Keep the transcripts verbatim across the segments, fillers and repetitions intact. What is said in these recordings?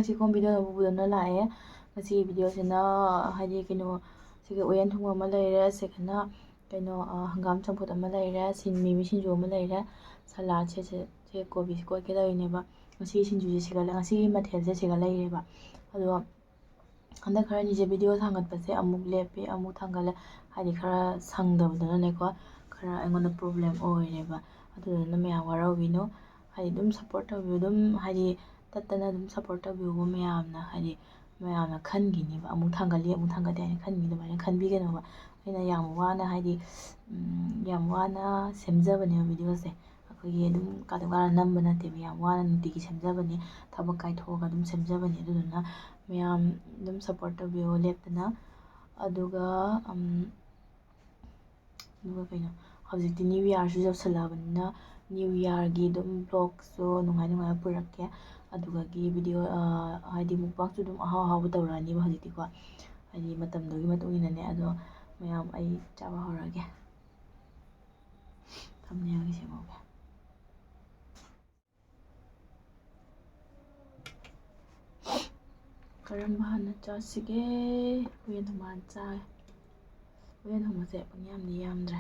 ꯁꯤ ꯀꯣꯝ ꯚꯤꯗꯤꯑꯣ ꯑꯃ ꯄꯨꯗꯨꯅ ꯂꯥꯛꯑꯦ꯫ ꯉꯁꯤꯒꯤ ꯚꯤꯗꯤꯑꯣꯁꯤꯅ ꯍꯥꯏꯗꯤ ꯀꯩꯅꯣ, ꯁꯤꯒꯤ ꯎꯌꯦꯟ ꯊꯣꯡꯕ ꯑꯃ ꯂꯩꯔꯦ, ꯁꯦꯀꯦꯟꯅ ꯀꯩꯅꯣ, ꯑ, ꯍꯪꯒꯥꯝ ꯆꯝꯐꯨꯠ ꯑꯃ ꯂꯩꯔꯦ, ꯁꯤꯡ ꯃꯤꯃꯤ ꯁꯤꯡꯖꯨ ꯑꯃ ꯂꯩꯔꯦ, ꯁꯂꯥꯠꯁꯦ, ꯁꯦ, ꯁꯦ ꯀꯣꯕꯤꯁꯦ ꯀꯣꯠꯀꯦ ꯇꯧꯔꯤꯅꯦꯕ꯫ ꯉꯁꯤꯒꯤ ꯁꯤꯡꯖꯨꯁꯦ ꯁꯤꯒ ꯂꯩ-, ꯉꯁꯤꯒꯤ ꯃꯊꯦꯜꯁꯦ ꯁꯤꯒ ꯂꯩꯔꯦꯕ꯫ ꯑꯗꯣ ꯍꯟꯗꯛ ꯈꯔ ꯑꯅꯤꯁꯦ ꯚꯤꯗꯤꯑꯣ ꯊꯥꯡꯒꯠꯄꯁꯦ ꯑꯃꯨꯛ ꯂꯦꯞꯄꯤ, ꯑꯃꯨꯛ ꯊꯥꯡꯒꯠꯂꯦ, ꯍꯥꯏꯗꯤ ꯈꯔ ꯁꯪꯗꯕꯗꯨꯅꯅꯦꯀꯣ, ꯈꯔ ꯑꯩꯉꯣꯟꯗ ꯄ꯭ꯔꯣꯕ꯭ꯂꯦꯝ ꯑꯣꯏꯔꯦꯕ꯫ ꯑꯗꯨꯗꯨꯅ ꯃꯌꯥꯝ ꯋꯥꯔꯧꯕꯤꯅꯨ, ꯍꯥꯏꯗꯤ ꯑꯗꯨꯝ ꯁꯞꯄꯣꯔꯠ ꯇꯧꯕꯤꯌꯨ, ꯑꯗꯨꯝ ꯍꯥꯏꯗꯤ ꯇꯠꯇꯅ ꯑꯗꯨꯝ ꯁꯞꯄꯣꯔꯠ ꯇꯧꯕꯤꯌꯨꯕ ꯃꯌꯥꯝꯅ, ꯍꯥꯏꯗꯤ ꯃꯌꯥꯝꯅ ꯈꯟꯈꯤꯅꯤꯕ, "ꯑꯃꯨꯛ ꯊꯥꯡꯒꯠꯂꯤ, ꯑꯃꯨꯛ ꯊꯥꯡꯒꯠꯂꯤ" ꯍꯥꯏꯅ ꯈꯟꯈꯤ, ꯑꯗꯨꯃꯥꯏꯅ ꯈꯟꯕꯤꯒꯅꯣꯕ꯫ ꯑꯩꯅ ꯌꯥꯝ ꯋꯥꯅ ꯍꯥꯏꯗꯤ, ꯎꯝ, ꯌꯥꯝ ꯋꯥꯅ ꯁꯦꯝꯖꯕꯅꯦꯕ ꯚꯤꯗꯤꯑꯣꯁꯦ꯫ ꯑꯩꯈꯣꯏꯒꯤ ꯑꯗꯨꯝ ꯀꯥꯗ ꯀꯥꯔ ꯅꯝꯕ ꯅꯠꯇꯦꯕ, ꯌꯥꯝ ꯋꯥꯅ ꯅꯨꯡꯇꯤꯒꯤ ꯁꯦꯝꯖꯕꯅꯦ, ꯊꯕꯛ ꯀꯥꯏꯊꯣꯛꯑꯒ ꯑꯗꯨꯝ ꯁꯦꯝꯖꯕꯅꯦ꯫ ꯑꯗꯨꯗꯨꯅ ꯃꯌꯥꯝ ꯑꯗꯨꯝ ꯁꯞꯄꯣꯔꯠ ꯇꯧꯕꯤꯌꯣ ꯂꯦꯞꯇꯅ꯫ ꯑꯗꯨꯒ, ꯎꯝ, ꯑꯗꯨꯒ ꯀꯩꯅꯣ, ꯍꯧꯖꯤꯛꯇꯤ ꯅ꯭ꯌꯨ ꯌꯥꯔꯁꯨ ꯌꯧꯁꯜꯂꯛꯑꯕꯅꯤꯅ ꯅ꯭ꯌꯨ ꯌꯥꯔꯒꯤ ꯑꯗꯨꯝ ꯕ꯭ꯂꯣꯛꯁꯨ ꯅꯨꯡꯉꯥꯏ ꯅꯨꯡꯉꯥꯏꯕ ꯄꯨꯔꯛꯀꯦ꯫ ꯑꯗꯨꯒꯒꯤ ꯚꯤꯗꯤꯑꯣ, ꯑ, ꯍꯥꯏꯗꯤ ꯃꯨꯛꯕꯥꯡꯁꯨ ꯑꯗꯨꯝ ꯑꯍꯥꯎ ꯑꯍꯥꯎꯕ ꯇꯧꯔꯛꯑꯅꯤꯕ ꯍꯧꯖꯤꯛꯇꯤꯀꯣ, ꯍꯥꯏꯗꯤ ꯃꯇꯝꯗꯨꯒꯤ ꯃꯇꯨꯡ ꯏꯟꯅꯅꯦ꯫ ꯑꯗꯣ ꯃꯌꯥꯝ ꯑꯩ ꯆꯥꯕ ꯍꯧꯔꯛꯑꯒꯦ꯫ ꯊꯝꯅꯦꯜꯒꯤ ꯁꯦꯝꯍꯧꯒꯦ꯫ ꯀꯔꯝꯕ ꯍꯥꯟꯅ ꯆꯥꯁꯤꯒꯦ? ꯎꯌꯦꯟ ꯊꯣꯡꯕ ꯍꯥꯟꯅ ꯆꯥꯒꯦ꯫ ꯎꯌꯦꯟ ꯊꯣꯡꯕꯁꯦ ꯄꯪꯌꯥꯝꯗꯤ ꯌꯥꯝꯗ꯭ꯔꯦ꯫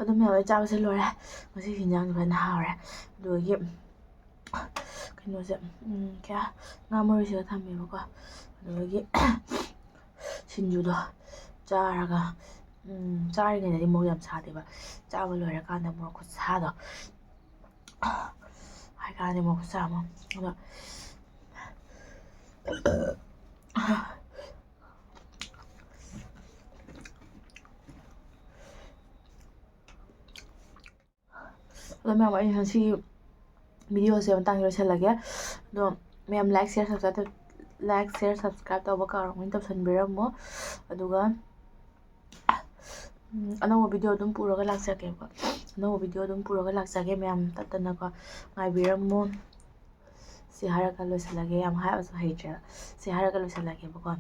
ꯑꯗꯨꯝ ꯃꯌꯥꯝ ꯂꯣꯏ ꯆꯥꯕꯁꯦ ꯂꯣꯏꯔꯦ꯫ ꯉꯁꯤꯒꯤ ꯍꯤꯟꯖꯥꯡꯁꯦ ꯐꯖꯅ ꯍꯥꯎꯔꯦ꯫ ꯑꯗꯨꯗꯒꯤ ꯀꯩꯅꯣꯁꯦ, ꯎꯝ, ꯀꯌꯥ, ꯉꯥ ꯃꯔꯨꯁꯤꯒ ꯊꯝꯃꯦꯕꯀꯣ꯫ ꯑꯗꯨꯗꯒꯤ ꯁꯤꯡꯖꯨꯗꯣ ꯆꯥꯔꯒ, ꯎꯝ, ꯆꯥꯔꯤꯉꯩꯗꯗꯤ ꯃꯣꯔꯣꯛ ꯌꯥꯝ ꯁꯥꯗꯦꯕ, ꯆꯥꯕ ꯂꯣꯏꯔꯀꯥꯟꯗ ꯃꯣꯔꯣꯛ ꯈꯨꯁꯥꯗꯣ ꯍꯥꯏ ꯀꯥꯟꯗꯗꯤ ꯃꯣꯔꯣꯛ ꯈꯨꯁꯥ ꯑꯃ꯫ ꯑꯗꯣ ꯑꯗꯣ ꯃꯌꯥꯝ, ꯑꯩ ꯉꯁꯤꯒꯤ videoꯁꯦ ꯃꯇꯥꯡꯗ ꯂꯣꯏꯁꯤꯜꯂꯒꯦ꯫ ꯑꯗꯣ ꯃꯌꯥꯝ like, share, subscribe, like, share, subscribe ꯇꯧꯕ ꯀꯥꯎꯔꯝꯒꯅꯤ, ꯇꯧꯁꯟꯕꯤꯔꯝꯃꯣ꯫ ꯑꯗꯨꯒ, ꯎꯝ, ꯑꯅꯧꯕ video ꯑꯗꯨꯝ ꯄꯨꯔꯒ ꯂꯥꯛꯆꯒꯦꯀꯣ꯫ ꯑꯅꯧꯕ video ꯑꯗꯨꯝ ꯄꯨꯔꯒ ꯂꯥꯛꯆꯒꯦ꯫ ꯃꯌꯥꯝ ꯇꯠꯇꯅꯀꯣ ꯉꯥꯏꯕꯤꯔꯝꯃꯣ꯫ ꯁꯤ ꯍꯥꯏꯔꯒ ꯂꯣꯏꯁꯤꯜꯂꯒꯦ꯫ ꯌꯥꯝ ꯍꯥꯏꯕꯁꯨ ꯍꯩꯇ꯭ꯔꯦ꯫ ꯁꯤ ꯍꯥꯏꯔꯒ ꯂꯣꯏꯁꯤꯜꯂꯒꯦꯕꯀꯣ꯫